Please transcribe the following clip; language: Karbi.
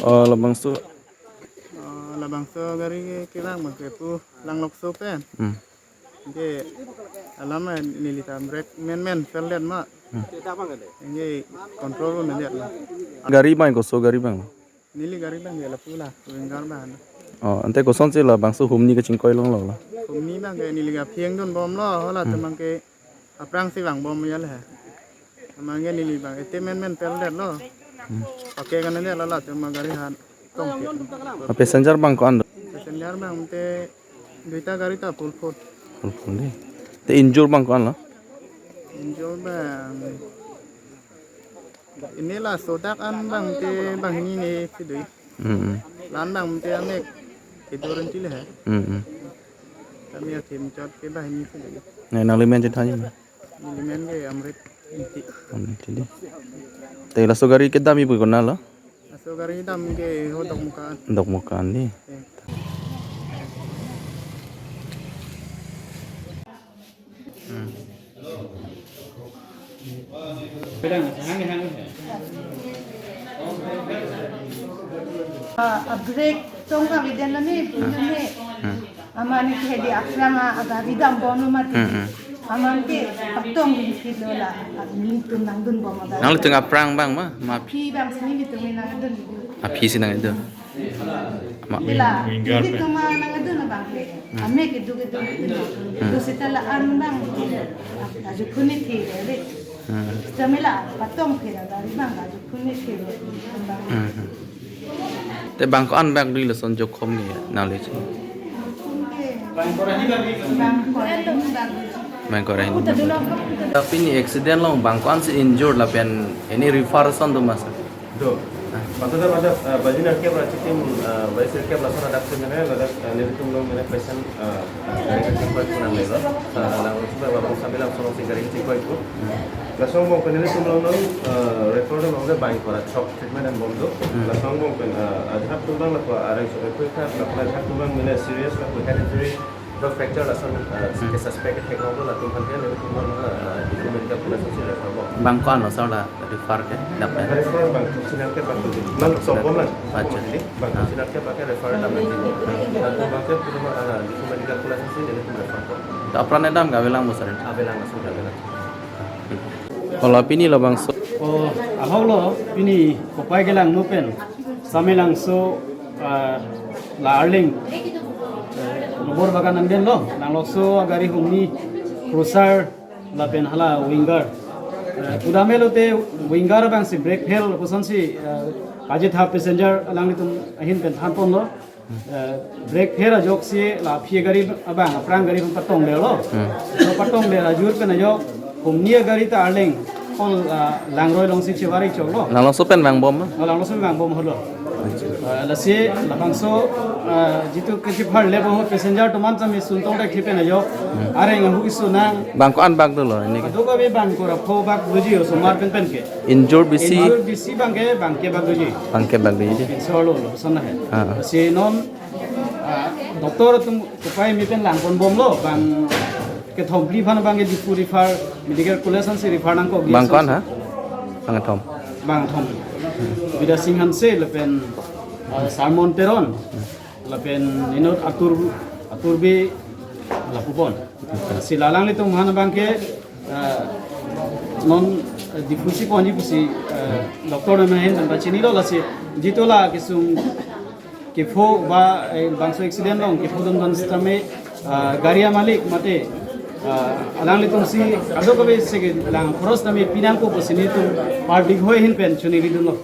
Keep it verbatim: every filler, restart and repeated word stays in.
Oh, labangso. Oh, labangso gari ke kevang ma ke pu Langlokso pen. Hmm. Ke alam neli ta brake menmen peldet ma. Hmm. Ke control mendet ma. Gari abang koso gari abang? Neli gari abang ke lapu la, Winger abang. Oh, ante kosonsi labangso humni kachingkoi longlo la? Humni abang ke neli ke aphi angdun bomlo, hala Hmm. temang ke aphrangsi vangbom ya le. Temang ke neli abang ete menmen peldetlo. Hmm. Oke kan dia lala temang gari han tong ke. A passenger abang ko-an do? Passenger abang te duita gari ta full full. Full full dei. Te injure abang ko-an lo? Injure abang ini laso dak an abang te banghini ne si do. Hmm. La-an abang te amek kedo ran chile he. Hmm. Kami akhim chot ke banghini si do. Nai nanglimen chethanji ma? Nelimen ke Amrit Ingti. Amrit Ingti dei. Te laso gari kedam ibu konat lo? Laso gari dam ke ho Dokmoka an. Dokmoka an dei. Eh. Hmm. Ah, a brake tong kaveden lo ne, pin lo ne. Hmm. Aman ke hedi aphrang a, agari dambomlo mati. Hmm, hmm. Aman ke patong bin phitlo la, a, nelitum nangdunbom agari. Nanglitum aphrang abang ma, ma aphi abang si nelitum nangdun. Aphisi nangdun. Ma. Ila, Winger nelitum nangdun abang ke. Hmm. Amek keduk keduk keduk. Hmm. Dusita la-an abang. Ajukhun ne thi dei. Hmm. Sita mela patong phit agari abang ajukhun ne thi abang. Hmm. Te abang ko-an bak do lason jokhom ne nangli chi? Abang ko rahini bak. Abang ko rahini bak. Pini accident along abang ko-ansi injured lapen any refer ason do ma sir? Do. Patut ada, eh, baji nangkep la chitim, eh, baji sirkep lason adak sini hai, ladak, eh, nelitum along mene patient, eh, gari kachingkoi pu nang lelo. Eh, lang uchi ba bang sabi langsung si gari kachingkoi pu. Lason abang pen nelitum along non, eh, refer abang ke bang ko ra shock treatment an bom do. Hmm. Lason abang pen, eh, ajahak atum abang lapu areng so epu ka, lapu ajahak atum abang mene serious lapu head injury, do fracture lason, eh, Hmm. ke suspect ke thek lo latum aphan ke nelitum along, eh, Diphu Medical College si refer bom. Abang ko-an lo sir la refer ke dap ya? Refer abang Thupsinang ke bak do. Bang so bom lang. Acha. Bang Ah. Thupsinang ke bak ke refer dam lagi. Latum abang ke pura ala Diphu Medical College si nelitum refer bom. To apran kedam ke avelang mo sir? Avelang lason ke avelang. Hala pini labangso. Oh, ahok lo, pini kopai kelangno pen. Samelangso, ah, la Arleng, eh, rubber bagan angden lo, Langlokso agari humni, Crusher, lapen hala Winger. Eh, pudamelo te Winger abang si brake fail, kosonsi, eh, kachethap passenger alanglitum ahin pen thanpon lo. Eh, brake fail ajoksi la aphi agari abang, aphrang gari abang patongdetlo. Hmm. So patongdet ajur pen ajok, humni agari ta Arleng, hol, ah, Langroi alongsi chevar-ik choklo. Langlokso pen vangbom ma? Oh, Langlokso pen vangbom holo. Eh, lasi, labangso, eh, jitu kachepharle bo passenger atum an sami suntong ta khipen ajok. Hmm. Areng ahu isu nang. Abang ko-an bak dolo ini ke? Ado kami abang ko ra pho bak doji osomar pen pen ke. Injure bisi. Injure bisi abang ke, abang ke bak doji. Abang ke bak doji. Insya Allah, sana hai. Ah. Si non, ah, doctor atum kopai mi pen langpon bomlo, bang kethom phli aphan abang ke Diphu refer, medical college ansi refer nangkok. Abang ko-an ha? Bang kethom. Bang kethom. Bidya Sing Hanse lapen, ah, Sermon Teron. Lapen inut Atur, Atur Bey, Lapu pon. Si la alanglitum aphan abangke, ah, non, eh, Diphu si ponji pusi, eh, doctor amen ahin pen pachinilo, lasi jitu la kesung kepho ba, eh, bangso accident along kepho dun bang sitame, ah, gari amalik mate, ah, alanglitum si kadokave si kelang khoros tame pinangpo pusi nelitum public hoi ahin pen choningri dunlo.